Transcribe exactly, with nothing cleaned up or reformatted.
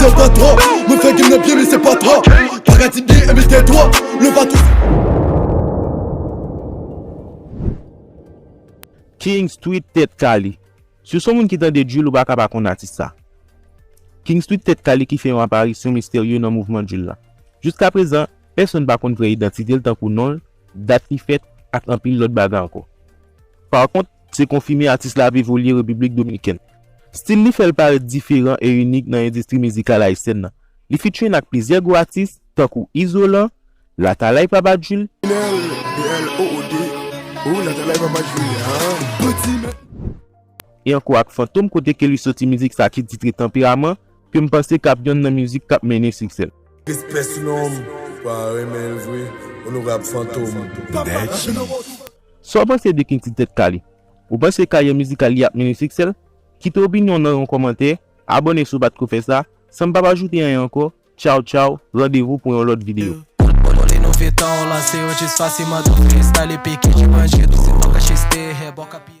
Se pa twò, mwen fè gim nan pye li se pa twò. Paradi byen envite twò, nou va tou. King Street Tèt Kale. Si w se yon moun ki tande drill, ou pa ka pa konn atis sa. King Street Tèt Kale ki fè yon aparisyon misterye nan mouvman drill la. Jiskaprezan, pèsonn pa konn vrè idantite l tankou non l, dat li fèt ak anpil lòt bagay ankò. Pakont, se konfime atis la ap evolye Repiblik Dominikèn. Stil li fè l parèt diferan e inik nan endistri mizikal ayisyèn nan. Li featuring ak plizyè gwo atis tankou Izolan, Latalay Papa Jul, L, L O O D, ou Latalay Papa Jul, han. E ankò ak Fantom kote ke li soti mizik sa ki titre Tanperaman, ke m panse k ap yonn nan mizik k ap mennen siksè l. Respè sou non m, pa renmen l vre, onorab Fantom. Sa w panse de King Street Tèt Kale? Ou panse karyè mizikal li ap mennen siksè l? Kite opinyon w nan yon kòmantè, abòne si w pa t ko fè sa, san m p ap ajoute anyen ankò, tchaw tchaw, randevou pou yon lòt videyo. Pou li nou vetan w lanse yo jis fasilman tou freestyle e piki ki manje tou se mwen ka cheste hè bò kapi.